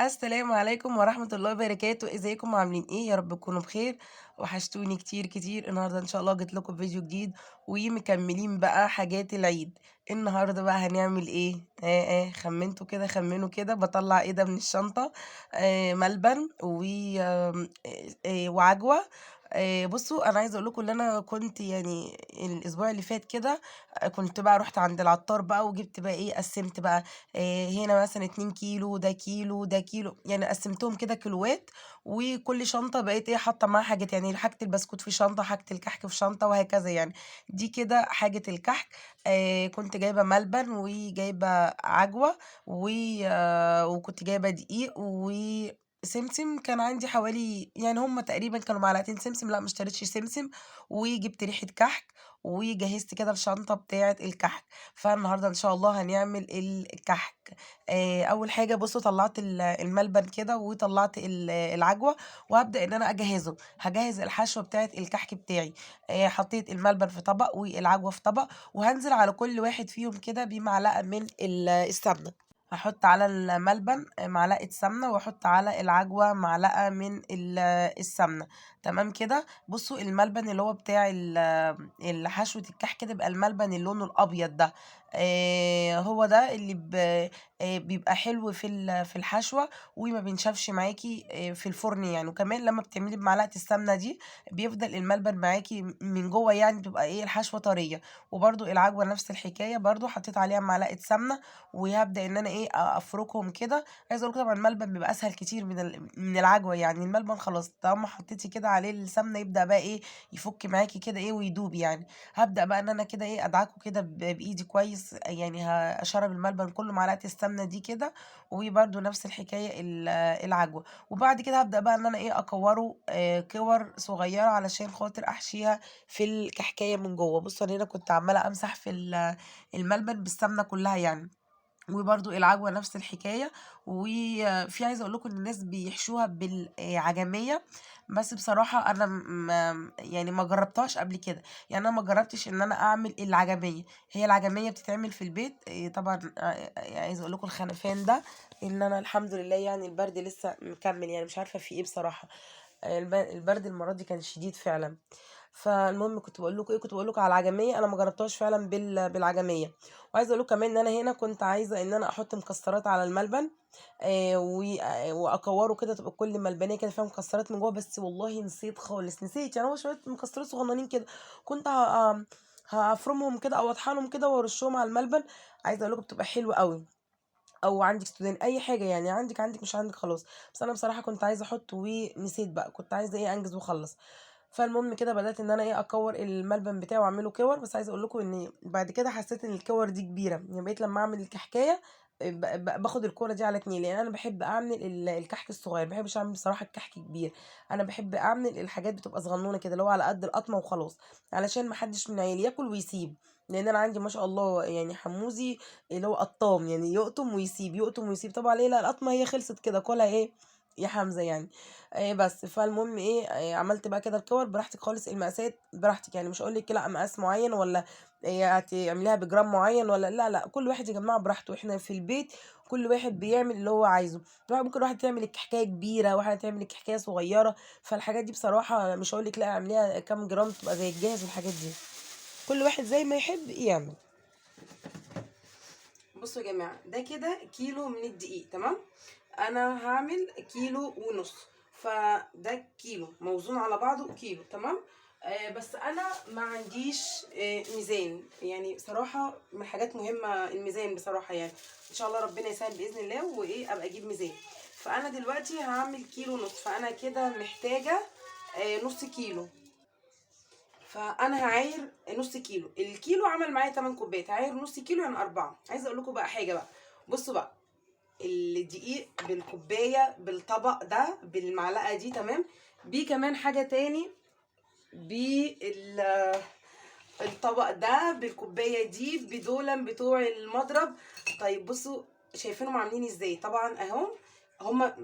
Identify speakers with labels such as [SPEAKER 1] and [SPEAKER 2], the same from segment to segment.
[SPEAKER 1] السلام عليكم ورحمة الله وبركاته. ازيكم عاملين ايه؟ يا رب تكونوا بخير. وحشتوني كتير كتير. النهارده ان شاء الله جيت لكم فيديو جديد ومكملين بقى حاجات العيد. النهارده بقى هنعمل ايه؟ خمنتوا كده، خمنوا كده بطلع ايه ده من الشنطة. ملبن و وعجوة. بصوا، انا عايزه اقول لكم ان انا كنت يعني الاسبوع اللي فات كده، كنت بقى رحت عند العطار بقى وجبت بقى ايه، قسمت بقى هنا مثلا 2 كيلو، ده كيلو، ده كيلو، يعني قسمتهم كده كيلوات، وكل شنطه بقيت ايه حاطه معاها حاجات، يعني حاجة البسكوت في شنطه، حاجة الكحك في شنطه، وهكذا يعني. دي كده حاجة الكحك. كنت جايبه ملبن وجايبه عجوه و وكنت جايبه دقيق و سمسم. كان عندي حوالي يعني هم تقريبا كانوا معلقتين سمسم، لا ما اشتريتش سمسم، وجبت ريحه كحك وجهزت كده الشنطة بتاعه الكحك. فالنهارده ان شاء الله هنعمل الكحك. اول حاجة بصوا طلعت الملبن كده وطلعت العجوه، وهبدا ان انا اجهزة. هجهز الحشوه بتاعه الكحك بتاعي. حطيت الملبن في طبق والعجوه في طبق، وهنزل على كل واحد فيهم كده بمعلقه من السمنة. هحط على الملبن معلقة سمنة، واحط على العجوة معلقة من السمنة. تمام كده. بصوا الملبن اللي هو بتاع حشوة الكحك ده، بيبقى الملبن اللي لونه الابيض ده، هو ده اللي بيبقى حلو في الحشوة، وما بينشفش معاكي في الفرن يعني. وكمان لما بتعملي بمعلقة السمنة دي بيفضل الملبن معاكي من جوه، يعني بتبقى ايه الحشوة طرية. وبرده العجوة نفس الحكاية، برده حطيت عليها معلقة سمنة، وهبدأ ان انا ايه افركهم كده. عايزه اقول لكم طبعا الملبن بيبقى اسهل كتير من العجوه، يعني الملبن خلاص طالما حطيتي كده عليه السمنة يبدأ بقى ايه يفك معاكي كده ايه ويدوب يعني. هبدأ بقى ان انا كده ايه ادعكه كده بايدي كويس، يعني هشرب الملبن كله معلقه السمنة دي كده، وبرده نفس الحكاية العجوه. وبعد كده هبدأ بقى ان انا ايه اكوره كور صغيرة علشان خاطر احشيها في الكحكايه من جوه. بصوا انا هنا كنت عماله امسح في الملبن بالسمنه كلها يعني، وبرده العجوه نفس الحكاية. وفي عايزه اقول لكم ان الناس بيحشوها بالعجميه، بس بصراحة انا يعني ما جربتهاش قبل كده، يعني انا ما جربتش ان انا اعمل العجميه. هي العجميه بتتعمل في البيت طبعا. عايزه اقول لكم الخنفان ده ان انا الحمد لله يعني البرد لسه مكمل، يعني مش عارفه في ايه بصراحة. البرد المرة دي كان شديد فعلا. فالمهم كنت بقول لكم ايه، كنت بقول لكم على العجميه، انا ما جربتهاش فعلا بالعجميه. وعايزه اقول لكم كمان ان انا هنا كنت عايزه ان انا احط مكسرات على الملبن، واكوره كده تبقى كل ملبنيه كده فيها مكسرات من جوه، بس والله نسيت خالص، نسيت يعني. هو شوية مكسرات صغننين كده كنت هفرمهم كده او اطحنهم كده وارشهم على الملبن. عايزه اقول لكم بتبقى حلوة قوي، او عندك سودان اي حاجة يعني، عندك مش عندك خلاص. بس انا بصراحة كنت عايزه احط ونسيت بقى، كنت عايزه ايه انجز واخلص. فالمهم كده بدات ان انا ايه اكور الملبن بتاعي واعمله كور. بس عايزه اقول لكم ان بعد كده حسيت ان الكور دي كبيرة، يعني بقيت لما اعمل الكحكايه باخد الكورة دي على 2، لان انا بحب اعمل الكحك الصغير، ما بحبش اعمل بصراحة الكحك كبير. انا بحب اعمل الحاجات بتبقى صغنونه كده اللي هو على قد القطمه وخلاص، علشان ما حدش من عيالي ياكل ويسيب، لان انا عندي ما شاء الله يعني حموزي اللي هو قطام، يعني يقطم ويسيب يقطم ويسيب. طبعا ليه؟ لا القطمه هي خلصت كده، كلها ايه يا حمزة يعني. بس فالمهم ايه، عملت بقى كده الكور براحتك خالص، المقاسات براحتك يعني، مش هقول لك لا مقاس معين ولا هتعمليها بجرام معين ولا لا، لا كل واحد يا جماعة براحته. احنا في البيت كل واحد بيعمل اللي هو عايزه. ممكن واحد تعمل الكحكايه كبيرة، واحدة تعمل الكحكايه صغيرة. فالحاجات دي بصراحة مش هقول لك لا اعمليها كام جرام تبقى زي الجاهز والحاجات دي، كل واحد زي ما يحب يعمل. بصوا يا جماعة ده كده كيلو من الدقيق، تمام؟ انا هعمل 1.5 كيلو، فده كيلو موزون على بعضه كيلو، تمام؟ بس انا ما عنديش ميزان، يعني بصراحة من حاجات مهمة الميزان بصراحة، يعني ان شاء الله ربنا يسهل باذن الله وايه ابقى اجيب ميزان. فانا دلوقتي هعمل 1.5 كيلو، فانا كده محتاجه نص كيلو، فانا هعاير نص كيلو. الكيلو عمل معايا 8 كوبايات، هعاير نص كيلو يعني 4. عايزه اقول لكم بقى حاجة بقى، بصوا بقى الدقيق بالكوبايه بالطبق ده بالمعلقه دي، تمام؟ بيه كمان حاجة تاني، بالطبق ده بالكوبايه دي بدولا بتوع المضرب. طيب بصوا شايفينهم عاملين ازاي؟ طبعا اهو هما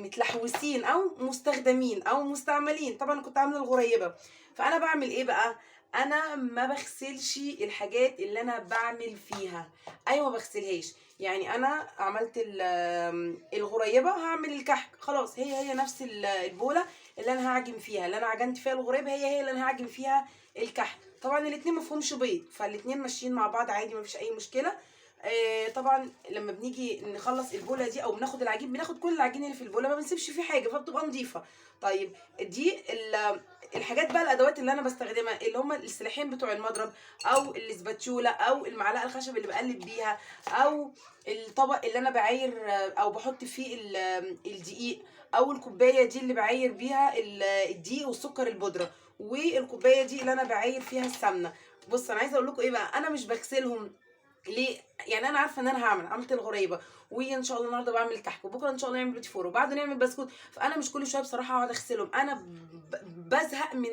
[SPEAKER 1] متلحوسين او مستخدمين او مستعملين. طبعا كنت عامله الغريبة. فانا بعمل ايه بقى؟ انا ما بغسلش الحاجات اللي انا بعمل فيها، ايوه ما بغسلهاش. يعني انا عملت الغريبة هعمل الكحك، خلاص هي هي نفس البوله اللي انا هعجن فيها، اللي انا عجنت فيها الغريبة هي هي اللي انا هعجن فيها الكحك. طبعا الاتنين مفهومش بيض، فالاتنين ماشيين مع بعض عادي، مفيش اي مشكلة. طبعا لما بنيجي نخلص البوله دي او بناخد العجين، بناخد كل العجين اللي في البوله، ما بنسيبش فيه حاجة، فبتبقى نظيفة. طيب دي الحاجات بقى، الادوات اللي انا بستخدمها، اللي هما السلاحين بتوع المضرب، او الاسباتشولا، او المعلقة الخشب اللي بقلب بيها، او الطبق اللي انا بعاير او بحط فيه الدقيق، او الكوباية دي اللي بعاير بيها الدقيق والسكر البودره، والكوبايه دي اللي انا بعاير فيها السمنة. بص انا عايزه اقول لكم ايه بقى، انا مش بغسلهم ليه؟ يعني انا عارفه ان انا عملت الغريبة، وان شاء الله النهارده بعمل كحك، وبكره ان شاء الله نعمل بيتي فور، وبعده نعمل بسكوت، فانا مش كل شوية بصراحة اقعد اغسلهم. انا بزهق من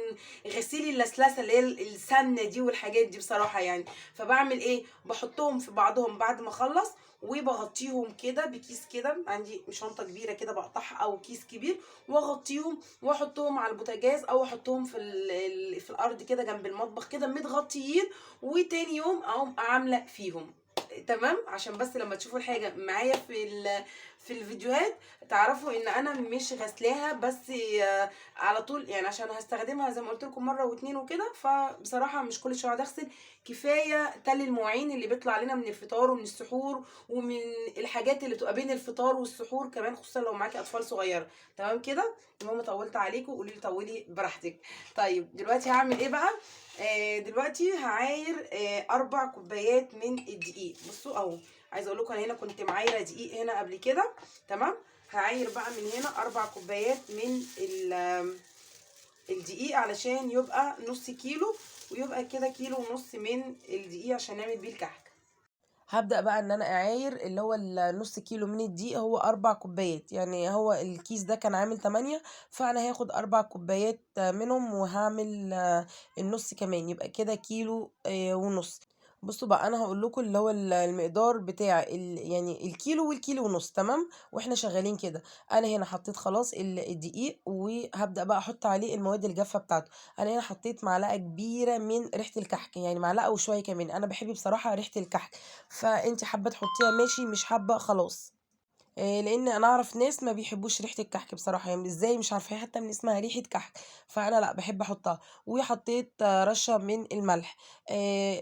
[SPEAKER 1] غسيل اللسلسه اللي هي السمنة دي والحاجات دي بصراحة يعني. فبعمل ايه؟ بحطهم في بعضهم بعد ما اخلص، وبغطيهم كده بكيس كده، عندي شنطه كبيرة كده بقطعها او كيس كبير، واغطيهم واحطهم على البوتاجاز، او احطهم في الارض كده جنب المطبخ كده متغطيين، وتاني يوم اقوم عامله فيهم. تمام؟ عشان بس لما تشوفوا الحاجة معايا في الفيديوهات تعرفوا ان انا مش غسلاها، بس على طول يعني، عشان هستخدمها زي ما قلت لكم مرة واتنين وكده. فبصراحة مش كل شوية اقعد اغسل، كفاية تل المواعين اللي بيطلع لنا من الفطار ومن السحور ومن الحاجات اللي بتبقى بين الفطار والسحور كمان، خصوصا لو معاكي اطفال صغيرة. تمام كده؟ المهم طولت عليكم، قولي لي طولي براحتك. طيب دلوقتي هعمل ايه بقى؟ دلوقتي هعاير 4 كوبايات من الدقيق. بصوا اهو، عايزه اقول لكم انا هنا كنت معايره دقيق هنا قبل كده. تمام؟ هعاير بقى من هنا 4 كوبايات من الدقيق علشان يبقى نص كيلو، ويبقى كده كيلو ونص من الدقيق عشان نعمل بيه الكحك. هبدأ بقى ان انا اعاير اللي هو النص كيلو من الدقيق، هو 4 كوبايات، يعني هو الكيس ده كان عامل 8، فانا هاخد 4 كوبايات منهم وهعمل النص كمان، يبقى كده كيلو ونص. بصوا بقى انا هقول لكم اللي هو المقدار بتاع يعني الكيلو والكيلو ونص. تمام؟ واحنا شغالين كده. انا هنا حطيت خلاص الدقيق، وهبدأ بقى احط عليه المواد الجافة بتاعته. انا هنا حطيت معلقة كبيرة من ريحة الكحك، يعني معلقة وشوية كمان، انا بحب بصراحة ريحة الكحك، فانت حابة تحطيها ماشي، مش حابة خلاص. لان انا اعرف ناس ما بيحبوش ريحه الكحك بصراحة، يعني ازاي مش عارفه، حتى من اسمها ريحه كحك، فانا لا بحب احطها. وحطيت رشه من الملح.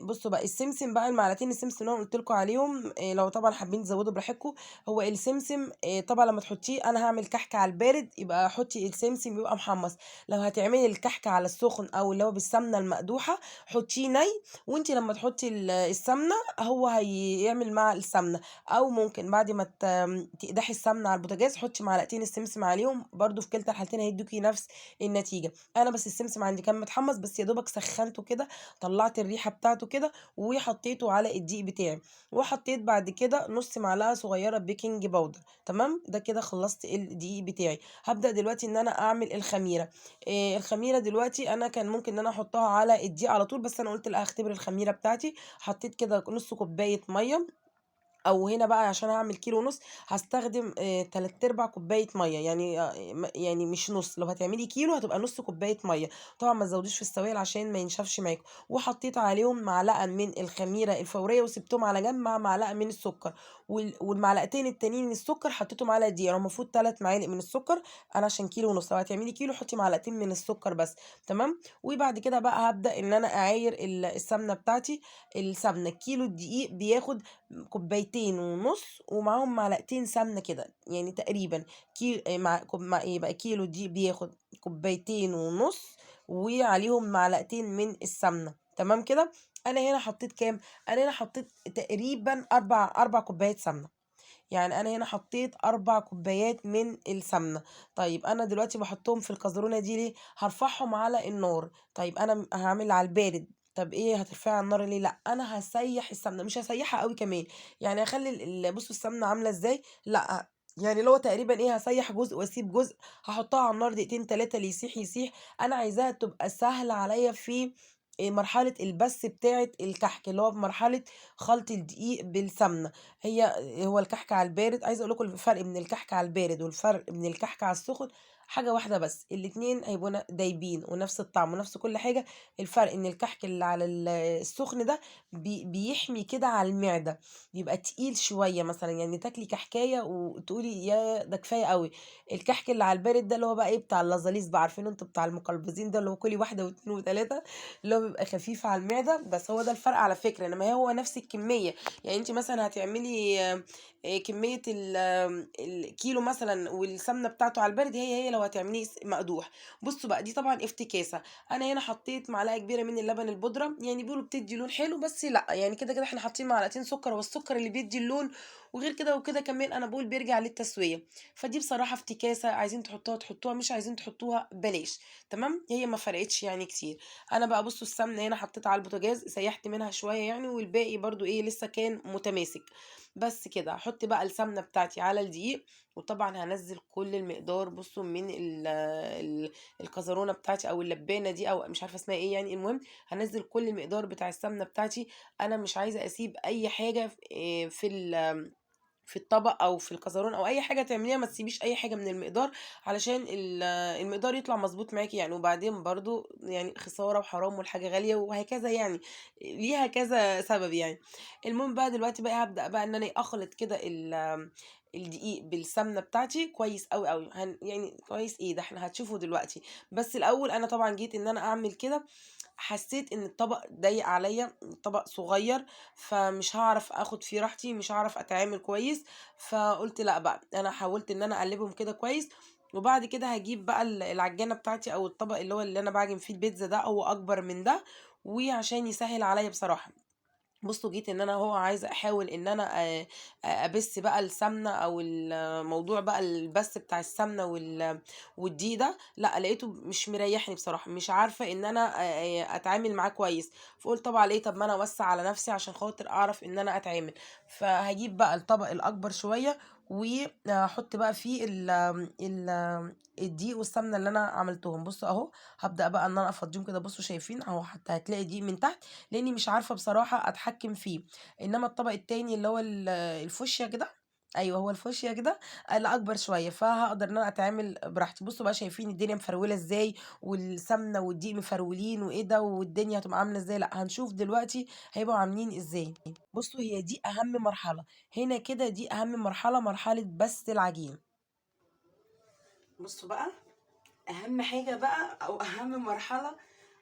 [SPEAKER 1] بصوا بقى السمسم بقى، المعلقتين السمسم اللي انا قلت لكم عليهم، لو طبعا حابين تزودوا براحتكم. هو السمسم طبعا لما تحطيه، انا هعمل كحك على البارد يبقى حطي السمسم يبقى محمص. لو هتعملي الكحك على السخن او اللي هو بالسمنه المقدوحه حطيه ني، وانت لما تحطي السمنة هو هيعمل مع السمنة، او ممكن بعد ما تقدحي السمنة على البوتاجاز حطي معلقتين السمسم عليهم برضو، في كلتا الحالتين هيدوكي نفس النتيجة. انا بس السمسم عندي كان متحمص، بس يا دوبك سخنته كده، طلعت الريحة بتاعته كده وحطيته على الدقيق بتاعي، وحطيت بعد كده نص معلقه صغيرة baking powder. تمام؟ ده كده خلصت الدقيق بتاعي. هبدا دلوقتي ان انا اعمل الخميره. الخميره دلوقتي انا كان ممكن ان انا احطها على الدقيق على طول، بس انا قلت لا اختبر الخميره بتاعتي. حطيت كده نص كوباية مية، او هنا بقى عشان هعمل كيلو ونص هستخدم 3/4 كوباية مية، يعني مش نص، لو هتعملي كيلو هتبقى نص كوباية مية. طبعا ما تزوديش في السوائل عشان ما ينشفش معاكم. وحطيت عليهم معلقه من الخميره الفورية وسبتهم على جنب مع معلقه من السكر، والمعلقتين التانيين من السكر حطيتهم على دقيقة. يعني المفروض 3 معالق من السكر، انا عشان كيلو ونص، لو هتعملي كيلو حطي معلقتين من السكر بس. تمام؟ وبعد كده بقى هبدا ان انا اعاير السمنة بتاعتي. السمنة كيلو الدقيق بياخد كوبايتين ونص ومعاهم معلقتين سمنه كده، يعني تقريبا مع مع يبقى كيلو دقيق بياخد كوبايتين ونص وعليهم معلقتين من السمنة. تمام كده؟ انا هنا حطيت كام؟ انا هنا حطيت تقريبا 4 كوبايات سمنه، يعني انا هنا حطيت 4 كوبايات من السمنة. طيب انا دلوقتي بحطهم في الكزرونه دي ليه؟ هرفعهم على النار. طيب انا هعمل على البارد. طب ايه هترفعي على النار ليه؟ لا انا هسيح السمنة، مش هسيحها قوي كمان، يعني هخلي بصوا السمنة عامله ازاي، لا يعني اللي هو تقريبا ايه، هسيح جزء واسيب جزء، هحطها على النار دقيقتين 3 اللي يسيح يسيح. انا عايزاها تبقى سهلة عليا في مرحلة البس بتاعه الكحك، اللي هو في مرحلة خلط الدقيق بالسمنه. هو الكحك على البارد، عايزه اقول لكم الفرق من الكحك على البارد والفرق من الكحك على السخن. حاجة واحدة بس، الاتنين هيبقوا دايبين ونفس الطعم ونفس كل حاجة. الفرق إن الكحك اللي على السخن ده بيحمي كده على المعدة، بيبقى تقيل شوية مثلًا، يعني تاكلي كحكاية وتقولي ياه ده كفاية أوي. الكحك اللي على البارد ده اللي هو بقى إيه بتاع اللزاليز بقى، عارفينه أنتم بتاع المقلبزين ده، اللي هو كُلي واحدة و2 و3، اللي هو بيبقى خفيف على المعدة، بس هو ده الفرق على فكرة، إنما هو نفس الكمية. يعني أنتِ مثلًا هتعملي كمية الكيلو مثلًا والسمنة بتاعته على البارد هي لو هتعمليه مقدوح. بصوا بقى دي طبعًا افتكاسة، أنا هنا حطيت معلقة كبيرة من اللبن البودرة، يعني بيقولوا بتدي لون حلو، بس لأ، يعني كده كده إحنا حاطين معلقتين سكر، والسكر اللي بيدي اللون، وغير كده وكده كمان أنا باقول بيرجع للتسوية. فدي بصراحة افتكاسة، عايزين تحطوها تحطوها، مش عايزين تحطوها بلاش، تمام؟ هي ما فرقتش يعني كتير. أنا بقى بصوا السمنة هنا حطيتها على البوتاجاز، سيحت منها شوية يعني، والباقي برضو إيه لسه كان متماسك. بس كده هحط بقى السمنة بتاعتي على الدقيق، وطبعا هنزل كل المقدار بصوا من الكزرونة بتاعتي أو اللبانة دي أو مش عارفة اسمها إيه يعني. المهم هنزل كل المقدار بتاع السمنة بتاعتي، أنا مش عايزة أسيب أي حاجة في الطبق أو في الكزرون أو أي حاجة تعمليها، ما تسيبيش أي حاجة من المقدار علشان المقدار يطلع مظبوط معاكي يعني. وبعدين برضو يعني خسارة وحرام والحاجة غالية وهكذا يعني، ليها كذا سبب يعني. المهم بقى دلوقتي بقى هبدأ بقى إن أنا أخلط كده الدقيق بالسمنة بتاعتي كويس أوي أوي. يعني كويس إيه ده إحنا هتشوفوا دلوقتي. بس الأول أنا طبعا جيت إن أنا أعمل كده، حسيت إن الطبق ضيق عليا، الطبق صغير فمش هعرف اخد فيه راحتي، مش هعرف اتعامل كويس. فقلت لا بقى، انا حاولت ان انا اقلبهم كده كويس. وبعد كده هجيب بقى العجانة بتاعتي او الطبق اللي هو اللي انا بعجن فيه البيتزا ده، هو اكبر من ده، وعشان يسهل عليا بصراحة. بصوا جيت ان انا هو عايزه احاول ان انا ابس بقى السمنة او الموضوع بقى البس بتاع السمنة والدقيق ده، لا لقيته مش مريحني بصراحة، مش عارفه ان انا اتعامل معاه كويس. فقلت طبعا ليه، طب ما انا اوسع على نفسي عشان خاطر اعرف ان انا اتعامل. فهجيب بقى الطبق الاكبر شوية واحط بقى فيه الدقيق والسمنه اللي انا عملتهم. بصوا اهو هبدا بقى ان انا افضيهم كده. بصوا شايفين اهو، حتى هتلاقي دقيق من تحت لاني مش عارفه بصراحة اتحكم فيه. انما الطبق التاني اللي هو الفوشيا كده، ايوه هو الفوشيا كده، لا اكبر شوية، فهقدر ان انا اتعامل براحتي. بصوا بقى شايفين الدنيا مفروله ازاي، والسمنه والدقيق مفرولين وايه ده، والدنيا هتبقى عامله ازاي، لا هنشوف دلوقتي هيبقوا عاملين ازاي. بصوا هي دي اهم مرحلة هنا كده، دي اهم مرحلة، مرحلة بس العجين. بصوا بقى اهم حاجة بقى او اهم مرحلة،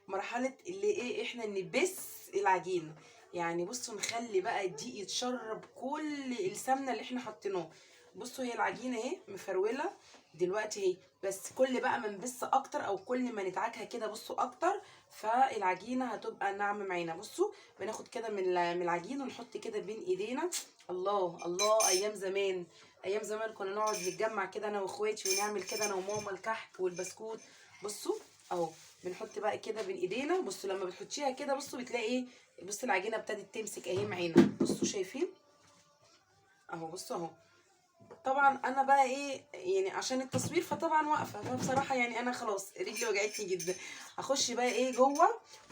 [SPEAKER 1] مرحلة اللي ايه احنا نبس العجينة. يعني بصوا نخلي بقى الدقيق يتشرب كل السمنة اللي احنا حطيناه. بصوا هي العجينة اهي مفروله دلوقتي اهي، بس كل بقى ما نبس اكتر او كل ما ندعكها كده بصوا اكتر، فالعجينه هتبقى ناعمة معانا. بصوا بناخد كده من العجين ونحط كده بين ايدينا. الله الله، ايام زمان، ايام زمان كنا نقعد نتجمع كده انا واخواتي ونعمل كده انا وماما الكحك والبسكوت. بصوا اهو بنحط بقى كده بين ايدينا. بصوا لما بتحطيها كده بصوا بتلاقي ايه، بصوا العجينة ابتدت تمسك اهي معانا. بصوا شايفين اهو، بصوا اهو. طبعا انا بقى ايه يعني عشان التصوير فطبعا واقفة، فبصراحة يعني انا خلاص رجلي وجعتني جدا. هخش بقى ايه جوه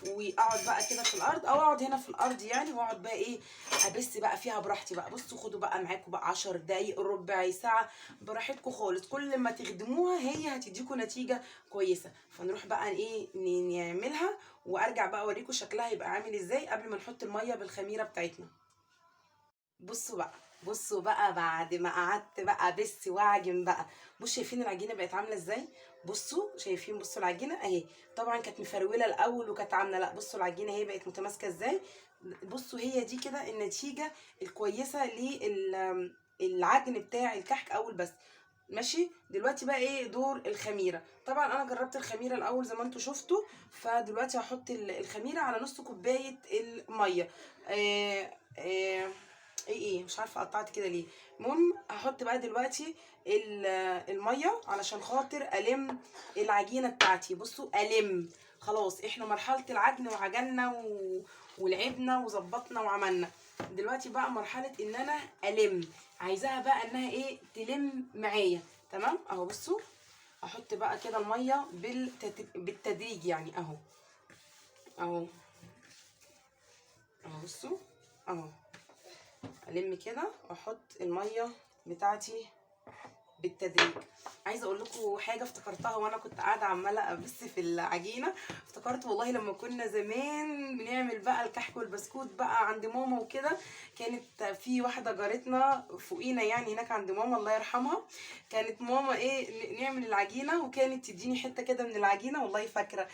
[SPEAKER 1] واقعد بقى كده في الارض، او اقعد هنا في الارض يعني، واقعد بقى ايه ابس بقى فيها براحتي بقى. بصوا خدوا بقى معاكم بقى 10 دقايق ربع ساعة براحتكم خالص، كل ما تخدموها هي هتديكم نتيجة كويسة. فنروح بقى ايه نعملها وارجع بقى اوريكم شكلها يبقى عامل ازاي قبل ما نحط المية بالخميره بتاعتنا. بصوا بقى، بصوا بقى بعد ما قعدت بقى بس واعجن بقى، بصوا شايفين العجينة بقت عامله ازاي. بصوا شايفين، بصوا العجينة اهي، طبعا كانت مفروله الاول وكانت عامله، لا بصوا العجينة اهي بقت متماسكة ازاي. بصوا هي دي كده النتيجة الكويسة للعجن بتاع الكحك اول بس. ماشي دلوقتي بقى ايه دور الخميره. طبعا انا جربت الخميره الاول زي ما انتم شفتوا، فدلوقتي هحط الخميره على نص كوباية المية. ايه ايه مش عارفه قطعت كده ليه. المهم هحط بقى دلوقتي المية علشان خاطر الم العجينة بتاعتي. بصوا الم خلاص، احنا مرحلة العجن وعجلنا ولعبنا وظبطنا وعملنا. دلوقتي بقى مرحلة ان انا الم، عايزاها بقى انها ايه تلم معايا. تمام اهو. بصوا احط بقى كده المية بالتدريج يعني اهو اهو اهو. بصوا اهو الم كده واحط المية بتاعتي بالتدريج. عايزه اقول لكم حاجة افتكرتها وانا كنت قاعدة عماله ابص في العجينة، افتكرت والله لما كنا زمان بنعمل بقى الكحك والبسكوت بقى عند ماما وكده، كانت في واحدة جارتنا فوقينا يعني هناك عند ماما الله يرحمها، كانت ماما ايه نعمل العجينة وكانت تديني حتة كده من العجينة، والله فاكره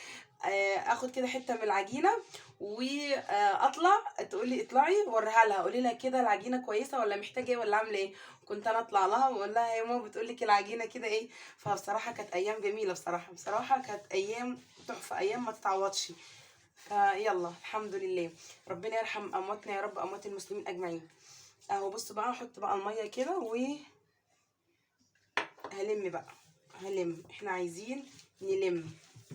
[SPEAKER 1] اخد كده حتة من العجينة واطلع، تقول لي اطلعي وريها لها، قولي لها كده العجينة كويسة ولا محتاجه ايه ولا عامله ايه. كنت انا اطلع لها واقول لها يا ماما بتقول لك العجينة كده ايه. فبصراحة كانت ايام جميلة، بصراحة كانت ايام تحفة، ايام ما تتعوضش. فيلا الحمد لله، ربنا يرحم امواتنا يا رب، اموات المسلمين اجمعين. اهو بصوا بقى، احط بقى المية كده و هلم بقى، هلم، احنا عايزين نلم،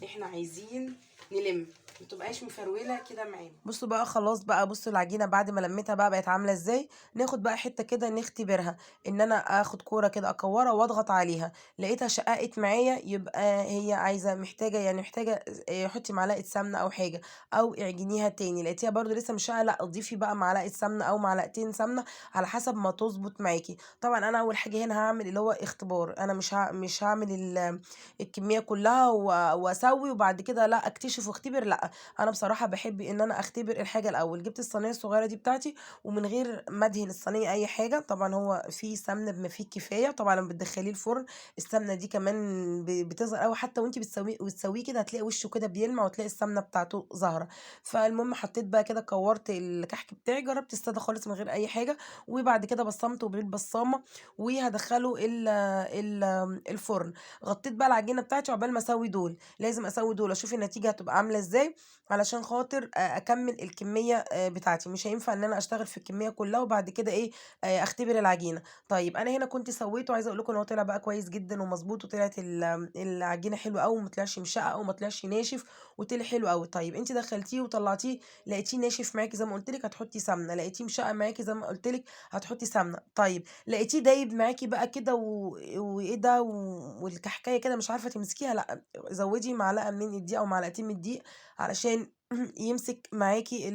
[SPEAKER 1] احنا عايزين نلم، ما تبقاش مفروله كده معانا. بصوا بقى خلاص بقى، بصوا العجينة بعد ما لميتها بقى بقت عامله ازاي. ناخد بقى حتة كده نختبرها، ان انا اخد كورة كده اكورها واضغط عليها، لقيتها شققت معايا يبقى هي عايزه محتاجه يعني محتاجه حطي معلقه سمنه او حاجة، او اعجنيها تاني. لقيتيها برده لسه مش شقه، لا اضيفي بقى معلقه سمنه او معلقتين سمنه على حسب ما تظبط معاكي. طبعا انا اول حاجة هنا هعمل اللي هو اختبار، انا مش هعمل الكمية كلها واسوي وبعد كده لا اكتشف واختبر، لا انا بصراحة بحب ان انا اختبر الحاجة الاول. جبت الصينية الصغيرة دي بتاعتي ومن غير ما ادهن الصينية اي حاجة، طبعا هو في سمنه بما فيه الكفاية، طبعا لما بتدخليه الفرن السمنة دي كمان بتظهر قوي، حتى وانت بتسويه كده هتلاقي وشه كده بيلمع وتلاقي السمنة بتاعته ظاهره. فالمهم حطيت بقى كده، كورت الكحك بتاعي، جربت السادة خالص من غير اي حاجة، وبعد كده بصمته بالبصامه وهدخله ال ال الفرن. غطيت بقى العجينة بتاعتي عقبال ما اسوي دول، لازم اسوي دول اشوف النتيجة هتبقى عامله ازاي علشان خاطر اكمل الكمية بتاعتي، مش هينفع ان انا اشتغل في الكمية كلها وبعد كده ايه اختبر العجينة. طيب انا هنا كنت سويته، عايزه اقول لكم ان هو طلع بقى كويس جدا ومظبوط، وطلعت العجينة حلوة قوي وما طلعش مشقق وما طلعش ناشف وطلع حلو قوي. طيب انت دخلتيه وطلعتيه لقيتيه ناشف معاكي زي ما قلت لك هتحطي سمنه، لقيتيه مشقق معاكي زي ما قلت لك هتحطي سمنه. طيب لقيتيه دايب معاكي بقى كده وايه ده والكحكايه كده مش عارفه تمسكيها، لا زودي معلقه من الدقيق او معلقتين من الدقيق علشان يمسك معاكي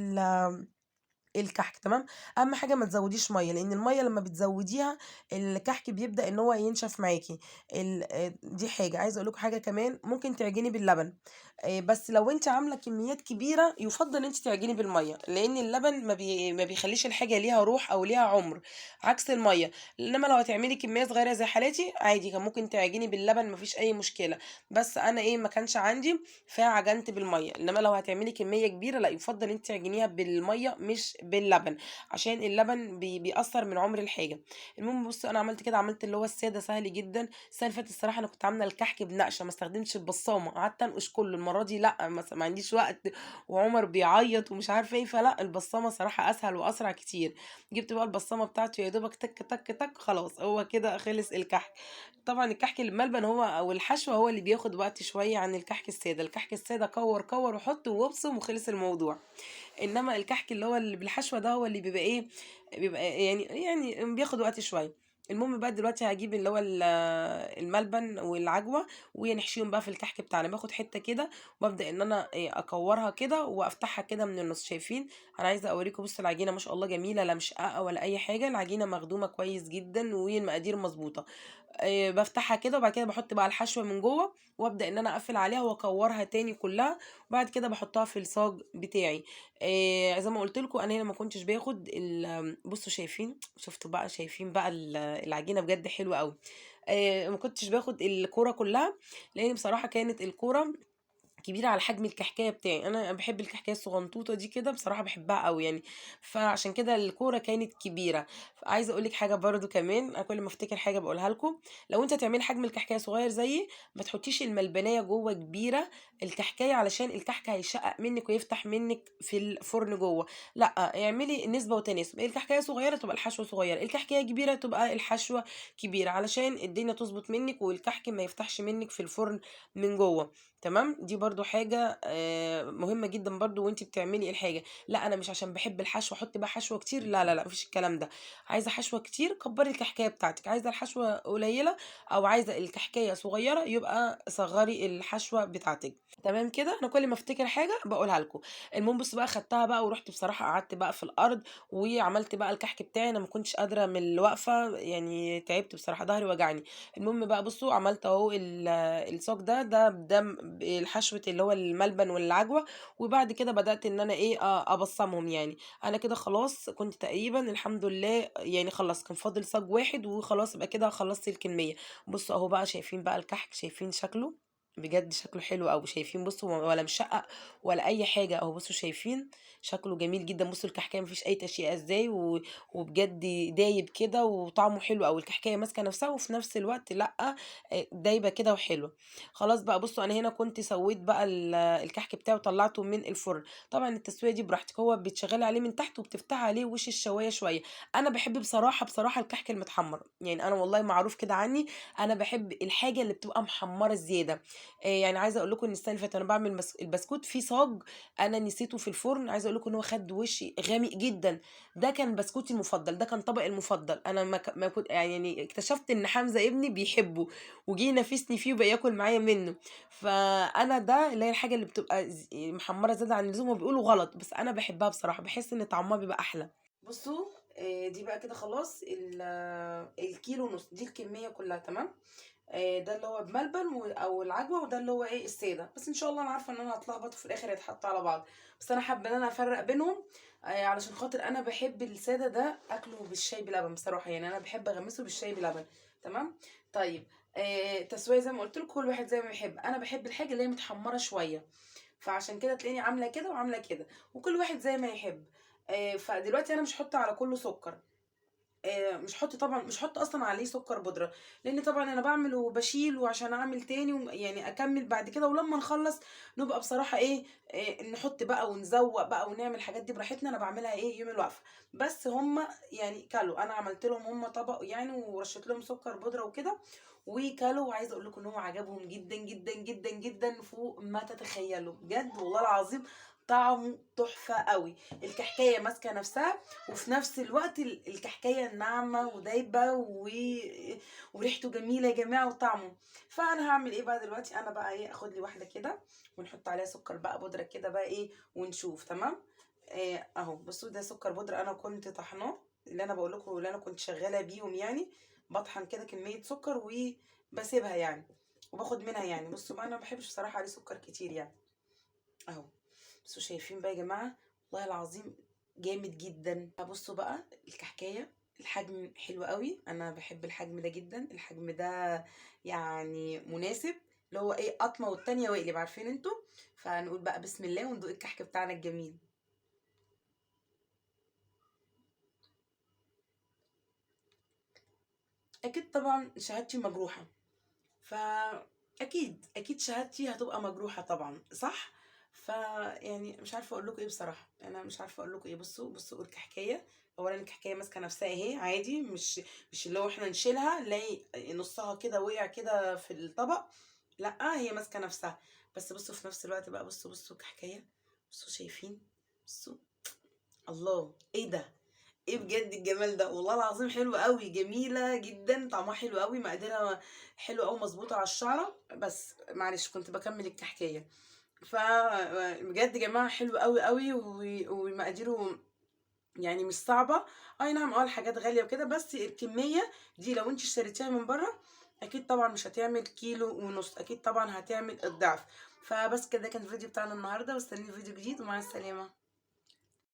[SPEAKER 1] الكحك. تمام. اهم حاجة ما تزوديش مية، لان المية لما بتزوديها الكحك بيبدا ان هو ينشف معاكي. دي حاجة عايزه اقول لكم. حاجة كمان ممكن تعجني باللبن، بس لو انت عامله كميات كبيرة يفضل انت تعجني بالمية، لان اللبن ما بيخليش الحاجة ليها روح او ليها عمر عكس المية. انما لو هتعملي كمية صغيرة زي حالاتي عادي كان ممكن تعجني باللبن مفيش اي مشكلة، بس انا ايه ما كانش عندي فعجنت بالمية. انما لو هتعملي كمية كبيرة لا يفضل انت تعجنيها بالمية مش باللبن، عشان اللبن بيأثر من عمر الحاجة. المهم بصوا انا عملت كده، عملت اللي هو السادة سهل جدا. السنة اللي فاتت الصراحة انا كنت عامله الكحك بنقشه، ما استخدمتش البصامه، قعدت انقش كله. المرة دي لا، ما عنديش وقت وعمر بيعيط ومش عارفه ايه، فلا البصامه صراحة اسهل واسرع كتير. جبت بقى البصامه بتاعته يا دوبك تك تك تك، خلاص هو كده خلص الكحك. طبعا الكحك الملبن هو او الحشوه هو اللي بياخد وقت شوية عن الكحك السادة. الكحك السادة كور كور وحط وابصم وخلص الموضوع، انما الكحك اللي هو اللي بالحشوه ده هو اللي بيبقى ايه، بيبقى يعني بياخد وقت شوية. المهم بقى دلوقتي هجيب اللي هو الملبن والعجوه ونحشيهم بقى في الكحك بتاعنا. باخد حتة كده وببدا ان انا اكورها كده وافتحها كده من النص. شايفين انا عايزه اوريكم، بصوا العجينة ما شاء الله جميلة، لا مشققه ولا اي حاجة، العجينة مخدومة كويس جدا والمقادير مظبوطة. بفتحها كده وبعد كده بحط بقى الحشوه من جوه وابدا ان انا اقفل عليها واكورها تاني كلها، وبعد كده بحطها في الصاج بتاعي. زي ما قلت لكم انا هنا ما كنتش باخد بصوا شايفين، شفتوا بقى، شايفين بقى العجينة بجد حلوة قوي. ما كنتش باخد الكورة كلها لان بصراحة كانت الكورة كبيرة على حجم الكحكايه بتاعي، انا بحب الكحكايه الصغنطوطه دي كده بصراحة بحبها قوي يعني، فعشان كده الكورة كانت كبيرة. عايزه اقول لك حاجة برده كمان، انا كل ما افتكر حاجة بقولها لكم، لو انت تعملي حجم الكحكايه صغير زيي ما تحطيش الملبنيه جوه كبيرة الكحكايه، علشان الكحك هيشقق منك ويفتح منك في الفرن جوه. لا اعملي نسبه وتناسب، الكحكايه صغيرة تبقى الحشوه صغيرة، الكحكايه كبيرة تبقى الحشوه كبيرة، علشان الدنيا تظبط منك والكحك ما يفتحش منك في الفرن من جوه. تمام، دي برده برضه حاجة مهمة جدًا برضه وأنتِ بتعملي الحاجة. لأ أنا مش عشان باحب الحشو أحط بقى حشوة كتير، لا، لا، لأ، ما فيش الكلام ده. عايزة حشوة كتير كبّري الكحكاية بتاعتِك، عايزة الحشوة قليلة أو عايزة الكحكاية صغيرة يبقى صغّري الحشوة بتاعتِك، تمام كده؟ أنا كل ما أفتكر حاجة باقولها لكم. المهم بُصّوا بقى خدتها بقى ورُحت بصراحة قعدت بقى في الأرض وعملت بقى الكحك بتاعي، أنا ما كنتش قادرة من الوقفة يعني تعبت بصراحة ضهري وجعني. المهم بقى بُصّوا عملت أهو الصاج ده، ده ده الحشوة اللي هو الملبن والعجوة، وبعد كده بدأت إن أنا إيه، أبصّمهم يعني. أنا كده خلاص كنت تقريبًا الحمد لله يعني خلصت، كان فاضل صاج واحد وخلاص يبقى كده خلصت الكمية. بُصّوا أهو بقى شايفين بقى الكحك، شايفين شكله؟ بجد شكله حلو أوي، شايفين بُصّوا ولا مشقّق ولا أي حاجة أهو، بُصّوا شايفين شكله جميل جدًا. بُصّوا الكحكاية ما فيش أي تشقيقة إزاي، وبجد دايب كده وطعمه حلو أوي، الكحكاية ماسكة نفسها وفي نفس الوقت لأ، دايبة كده وحلوة. خلاص بقى بُصّوا أنا هنا كنت سويت بقى الكحك بتاعي وطلعته من الفرن. طبعًا التسوية دي براحتك، هو بتشغّلي عليه من تحت وبتفتحي عليه وش الشواية شوية. أنا باحب بصراحة، بصراحة الكحك المتحمّر، يعني أنا والله معروف كده عني، أنا باحب الحاجة اللي بتبقى محمّرة زيادة. يعني عايزة أقول لكم إن السنة اللي فاتت وأنا باعمل البسكوت في صاج أنا نسيته في الفرن، عايزة أقول لكم إن هو خَد وش غامق جدًا، ده كان بسكوتي المفضل، ده كان طبقي المفضل. أنا ما ك ما كنت يعني اكتشفت إن حمزة ابني بيحبه وجه ينافسني فيه وبقى ياكل معايا منه، فأنا ده اللي هي الحاجة اللي بتبقى محمّرة زيادة عن اللزوم، وبيقولوا غلط، بس أنا باحبها بصراحة، باحس إن طعمها بيبقى أحلى. بُصّوا دي بقى كده خلاص الكيلو ونُص، دي الكمية كلها تمام؟ ده اللي هو بملبن أو العجوة، وده اللي هو إيه السادة. بس إن شاء الله أنا عارفة إن أنا هاتلخبط وفي الآخر هيتحطوا على بعض، بس أنا حابة إن أنا أفرق بينهم، علشان خاطر أنا باحب السادة ده أكله بالشاي بلبن بصراحة، يعني أنا باحب أغمسه بالشاي بلبن، تمام؟ طيب تسوية زي ما قلت لكم كل واحد زي ما بيحب، أنا باحب الحاجة اللي هي متحمرة شوية، فعشان كده تلاقيني عاملة كده وعاملة كده، وكل واحد زي ما يحب. فدلوقتي أنا مش هاحط على كله سكر، مش هاحط طبعًا، مش هاحط أصلًا عليه سكر بودرة، لأن طبعًا أنا باعمل وباشيل وعشان أعمل تاني يعني أكمل بعد كده، ولما نخلص نبقى بصراحة إيه، نحط بقى ونزوق بقى ونعمل الحاجات دي براحتنا. أنا باعملها إيه يوم الوقفة، بس هم يعني كلوا، أنا عملت لهم هم طبق يعني ورشيت لهم سكر بودرة وكده وكلوا، وعايزة أقول لكم إن هو عجبهم جدًا، جدًا، جدًا، جدًا فوق ما تتخيلوا، بجد والله العظيم طعمه تحفة قوي. الكحكاية ماسكة نفسها وفي نفس الوقت الكحكاية ناعمة ودايبة وريحته جميلة يا جماعة وطعمه. فأنا هعمل إيه بقى دلوقتي؟ أنا بقى إيه، أخد لي واحدة كده ونحط عليها سكر بقى بودرة كده بقى إيه ونشوف، تمام؟ أهو بصوا ده سكر بودرة أنا كنت طحناه، اللي أنا بقول لكم اللي أنا كنت شغالة بيهم يعني، بطحن كده كمية سكر وبسيبها يعني وباخد منها يعني. بصوا بقى أنا ما بحبش بصراحة عليه سكر كتير يعني. أهو بصوا شايفين بقى يا جماعة والله العظيم جامد جدا. بصوا بقى الكحكاية الحجم حلو قوي، أنا بحب الحجم ده جدا، الحجم ده يعني مناسب اللي هو إيه قطمة والتانية واقلب، عارفين انتوا. فنقول بقى بسم الله وندوق الكحك بتاعنا الجميل. أكيد طبعا شهادتي مجروحة، فأكيد أكيد شهادتي هتبقى مجروحة طبعا، صح؟ فيعني مش عارفة أقول لكم إيه بصراحة، أنا مش عارفة أقول لكم إيه. بصوا الكحكاية، أولا الكحكاية ماسكة نفسها أهي عادي، مش اللي هو إحنا نشيلها نلاقي نصها كده وقع كده في الطبق، لأ هي ماسكة نفسها. بس بصوا في نفس الوقت بقى، بصوا الكحكاية، بصوا شايفين، بصوا الله إيه ده، ايه بجد الجمال ده والله العظيم حلو قوي، جميلة جدا، طعمها حلو قوي، مقاديرها حلوة قوي، مظبوطة على الشعرة. بس معلش كنت بكمل الكحكايه. فبجد يا جماعة حلو قوي قوي، ومقاديره يعني مش صعبة، اي نعم الحاجات غالية وكده، بس الكمية دي لو انت اشتريتيها من بره اكيد طبعا مش هتعمل كيلو ونص، اكيد طبعا هتعمل الضعف. فبس كده كان الفيديو بتاعنا النهارده، واستني فيديو جديد، ومع السلامة.